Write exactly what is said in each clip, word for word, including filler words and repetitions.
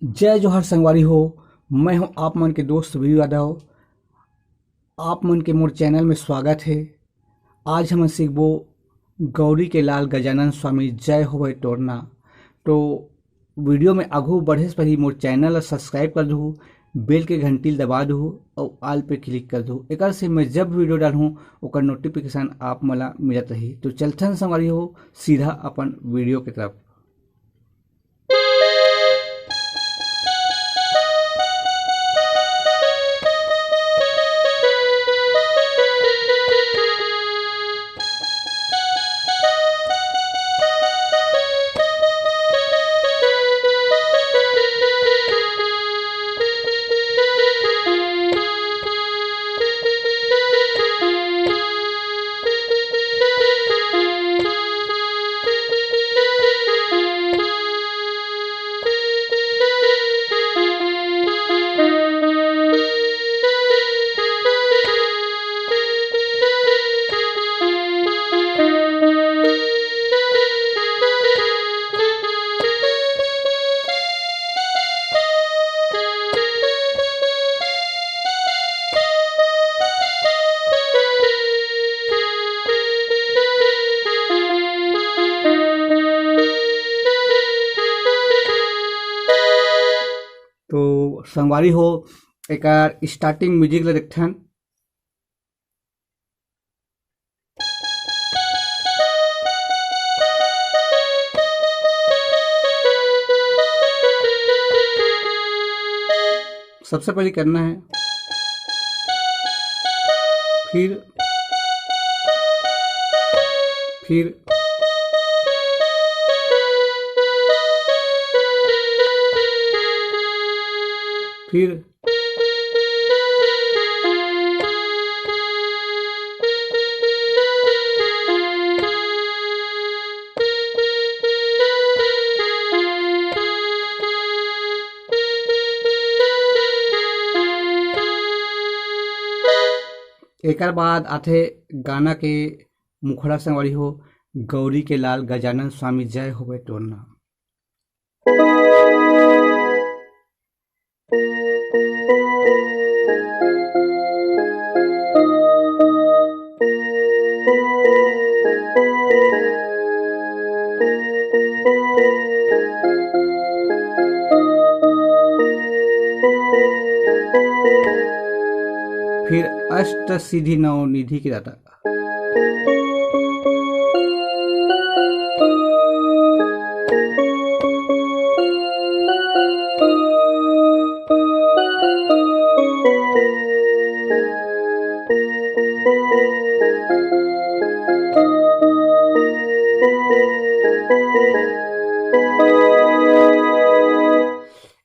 जय जोहार संगवारी हो, मैं हूं आप मन के दोस्त वीरू यादव। आप मन के मोर चैनल में स्वागत हे। आज हमन सीखबो गौरी के लाल गजानन स्वामी जय होवै टोरना। तो वीडियो में आगू बढ़े से पहले मोर चैनल ला सब्सक्राइब कर दू, बेल के घंटी ला दबा दू और ऑल पे क्लिक कर दू। एकर से मैं जब वीडियो डालूँ ओकर नोटिफिकेशन आप मन ला मिलत रही। तो चलथन संगवारी हो सीधा अपन वीडियो के तरफ। तो संगवारी हो, एकर स्टार्टिंग म्यूजिक ला देखथन। सबसे पहले करना है, फिर, फिर, फिर एकर बाद आथे गाना के मुखड़ा संगवारी हो, गौरी के लाल गजानन स्वामी जय होवे टोरना। फिर अष्ट सिद्धि नौ निधि के दाता।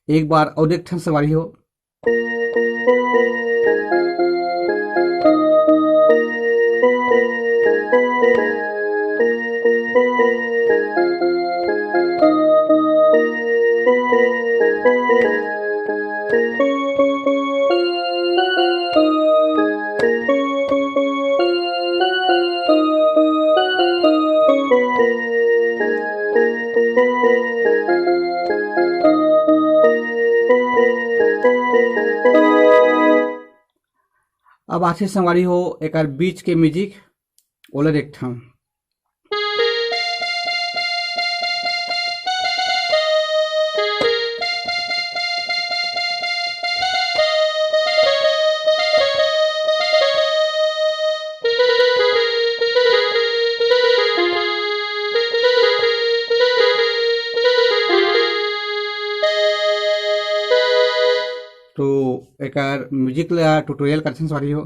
एक बार और एक ठन संगवारी हो। अब आथे संगवारी हो एकर बीच के म्यूजिक, ओला देखथन। तो एकर म्यूजिक ला ट्यूटोरियल करथन संगवारी हो।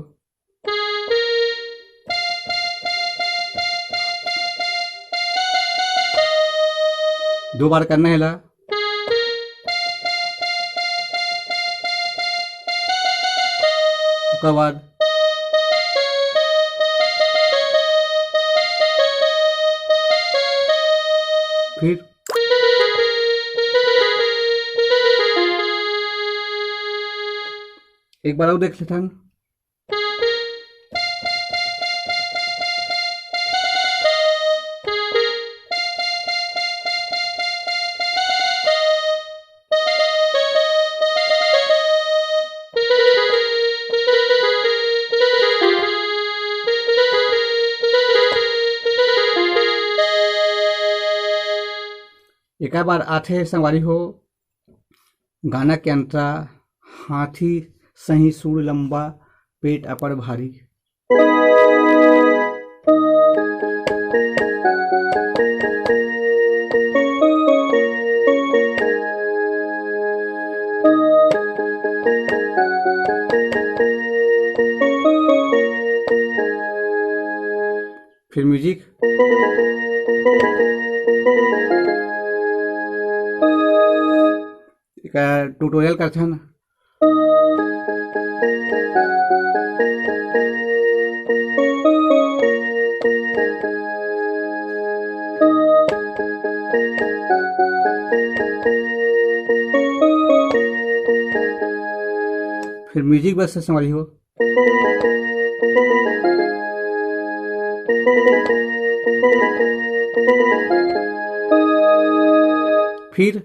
दो बार करना है ला। ओकर बाद फिर एक बार और देख लेथन। क्या बार आथे संगवारी हो, गाना के अंतरा, हाथी सही सूंड़ लंबा, पेट अब्बड़ भारी। फिर म्यूजिक। एकर ट्यूटोरियल करथन। फिर म्यूजिक बस से संगवारी हो। फिर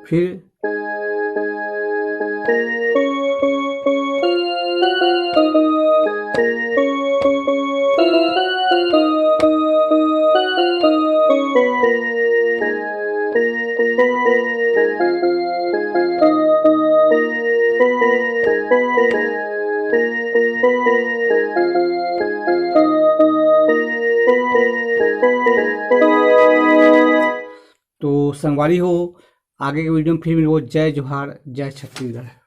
फिर तो संगवारी हो, आगे के वीडियो में फिर मिलबो। जय जोहार, जय छत्तीसगढ़।